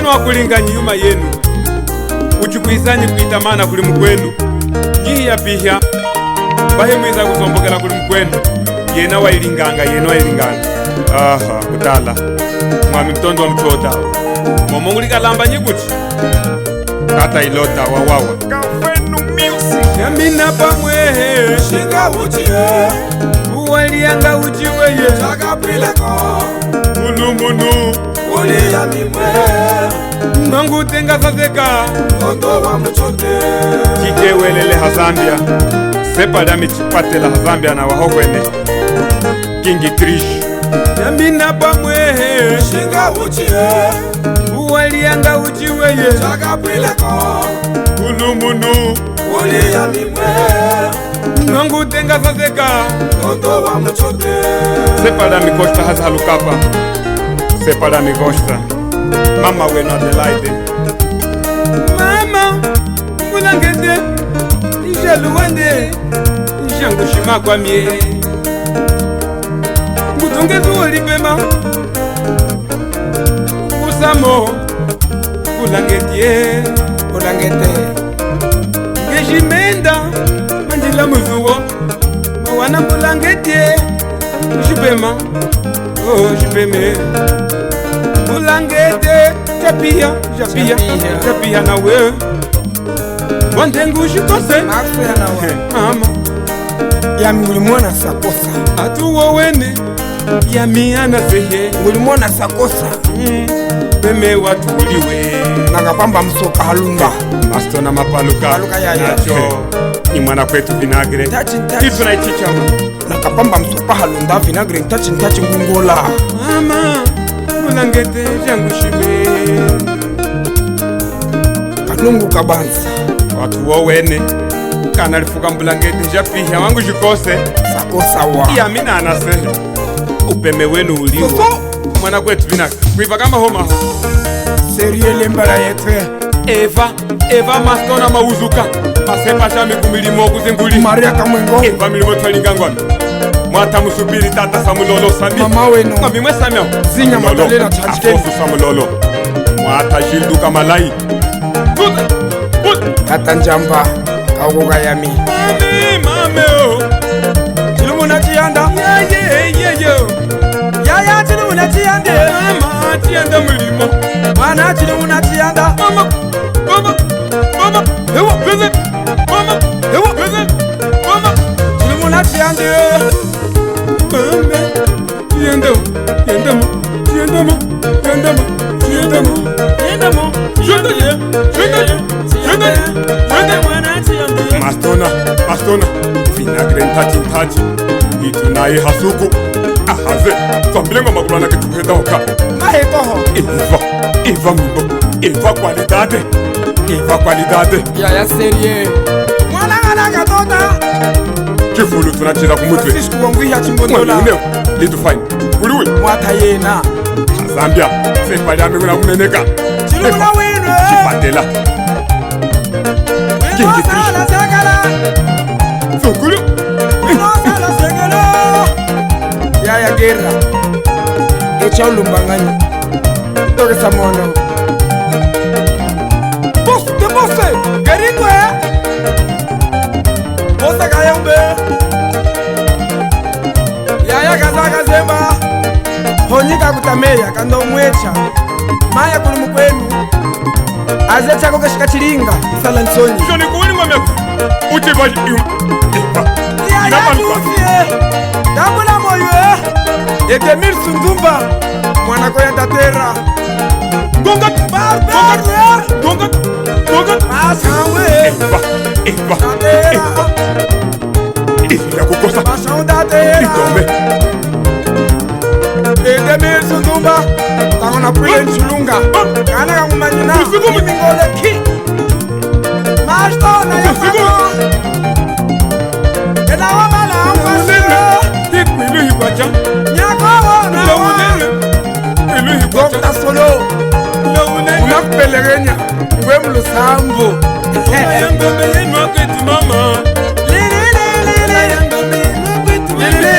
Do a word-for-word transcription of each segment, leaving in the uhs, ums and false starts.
Wakulinga nyi yuma yenu. Uchi kwiza nyi kwita mana kuli mukwenu. Nyi hiyapihya. Bahi mwiza kuzombokela kuli mukwenu. Yena wayilinganga, yena wayilinganga. Aha, kutala. Mwami mutondo wa muchota. Momo nguli kalamba nyi kuchi. Tata Ilota, wawawa. Kafenu music. Yamina pamwe. Shinga uchi, eh. Uwalianga uchi weye. Chakapileko. Ulumunu. Uli ya mimwe. Nongu tenga saseka. Ondo wa muchote. Chikewelele ha Zambia. Sepa lami chipatela ha Zambia na wahokwene. King Trish. Yamina pamwe. Shinga uchi, eh. Uwalianga uchi weye. Chakapileko. Ulumunu. Uli ya mimwe. Nongu tenga saseka. Ondo wa muchote. Sepa lami Costa has halukapa. Sepa lami Costa. Mama wenu Adelaide. Mama, kulangete. Ija luwande. Ija ngushima kwa mie. Ngutunge zuwo lipema. Kusamo, bulangeti, eh, bulangete. Ngeji menda, mandila muzuwo. Mawana bulangeti, eh, jipema. Oh, jipeme. Bulangete, japiya, japiya, japiya nawe. Wande ngushi kose. Mafia nawe. Mama. Yami uli mwana sakosa. Atu wowene. Yami anasehe. Uli mwana sakosa. Mm. Peme watuliwe. Nakapamba musoka halunda. Masto na mapaluka. Paluka ya, ya. Nacho. Ni mwana kwetu vinagre. Tachi, tachi. Ifu na ichichama. Nakapamba musoka halunda vinagre. Tachi, tachi ngungola. Mama, bulangete jangu shime. Kanungu kabanza. Watu wowene. Kana lifuka mbulangete japiha wangu jikose. Sakosa wa. Yami nanasehe. Upeme wenu uliwo. Soso. Mwana kwetu vinaka. Kwiva kama homa. Sérieux lembala yetre. Eva, Eva Masto na mauzuka. Masepa shami kumilimo kuzinguli. Maria Kamwengo. Eva milimo twalinga ngwami. Mwata musubili tata Samulolo Sami. Mama wenu. Ngwami mwe Sami. Zinya Samulolo. Madalena Chachikeni. Afosu Samulolo. Mwata Gilles Duka Malai. Tata Njamba, kauko kayami. Mame, mame, oh. Chilumuna Chiyanda. Ye, ye, ye, ye, oh. Yaya, Chilumuna Chiyanda. Mama, Chiyanda mulimo. Mwana, Chilumuna Chiyanda. Mama, mama, mama. Ewa, bebe. Mama, ewa, bebe. Mama. Chilumuna Chiyanda. Mame. Yenda, yenda mo, yenda mo, yenda mo, yenda mo, yenda mo, yenda ye, yenda ye, yenda ye, yenda ye. Mastona, Mastona, vinagre ntati ntati, itu naye hasuku, ahaze, twambile ngo makulwana ke tukuheta oka. Mahe toho. Eva, Eva mimbo, Eva qualidade, Eva qualidade. Ya, ya, sérieux. Mwana, mwana, katota. Chifulu tunachiza kumutwe. Francisco wangwiha chimbondola. Mwana, une, little fine. Kuli uli? Mwata yena. Zambia, sepa lyami ngunakumeneka. Chilumuna wino. Chipatela. Kingi sala sekela. Sukulu. Wino sala sekela. Yaya Gera. Echa ulumbanganyi. Tokesa mono. Boss, the boss, eh. Garikwe. Boss, kayombe. Yaya kaza kazemba. Honyika kutameya, kando mwecha. Maya kuli mukwenu. Aze chako kashika chilinga. Sala nsonyi. Joni kuwini ngombe. Uti kwa yuma. Yaya kufie. Tambula moyo, eh. Edemir Sundumba. Mwana ko ya tatera. Gonga. Barbar, eh. Gonga. Gonga. Asawe. Eva. Eva. Tatera. Eva. Ila kukosa. Bashaunda tera. Itombe. Edemir Sundumba. Tangona pwile nchulunga. Kana kakumanyina. Mingole ki. Mastona ya mama. Ela wa mala amwasira. Tikwilu hikwacha. Nyako wona wa. Ilu hikwacha. Doctor Solo. Unakupelekenyia. Ngwe mu lusambu. Yangombe yenu akwetu mama. Lili, lili, lili. Yangombe yenu akwetu mama. Lili.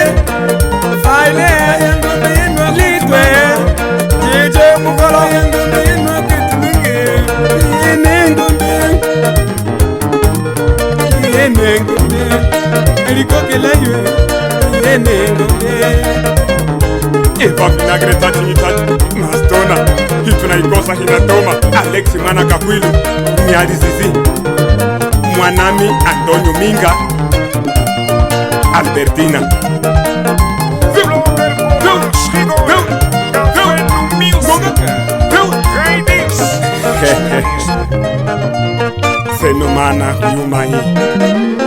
Fine. Yangombe yenu akwetu mama. Litwe. Jije mukolo. Yangombe yenu akwetu mama. Eva Vinagre tati ni tati, Mastona, Hituna Ikosa Hinatoma, Alex Mwana Kakwilu, Miali Zizi, Mwanami Antonio Minga, Albertina. Fenomana kuyuma hi.